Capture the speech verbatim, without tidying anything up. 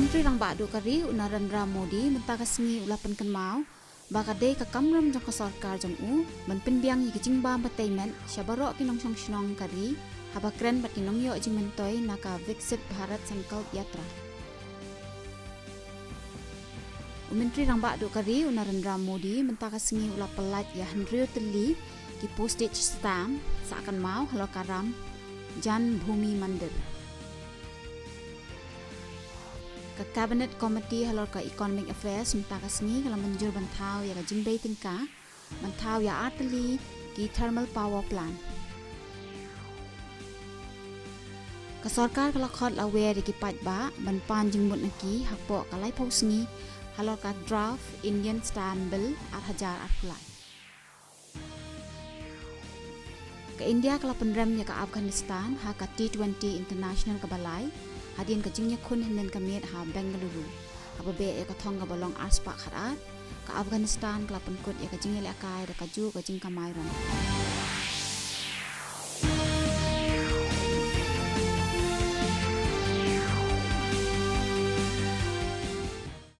Myntri Rangbah Duh ka ri u Narendra Modi mynta ka sngi u la pynkynmaw ba ka dei ka kamram jong ka sorkar jong u ban pynbiang ïa ki jingbam ba tei met sha baroh ki nongshong shnong ka ri haba kren bad ki nongïoh jingmyntoi na ka Viksit Bharat Sankalp Yatra. U Myntri Rangbah Duh ka ri u Narendra Modi mynta ka sngi u la pyllait ïa hynriew tylli ki postage stamp sah kynmaw halor ka Ram Janmbhoomi Mandir. Ka Cabinet Committee halor ka Economic Affairs mynta ka sngi ka la mynjur ban thaw ïa ka jingbei tyngka ban thaw ïa ar tylli ki thermal power plant. Ka sorkar ka la khot la wer ïa ki paidbah ban pan jingmut na ki hapoh ka laiphew sngi halor ka Draft Indian Stamp Bill ar hajar arphew lai. Ka India ka la pynrem ïa ka Afghanistan ha ka T twenty International kaba lai hadien ka jingïakhun hynnin ka miet ha Bengaluru. Haba beh ïa ka thong kaba long ar spah khatar, ka Afghanistan ka la pynkut ïa ka jingïalehkai da kajuh ka jingkamai rangbah.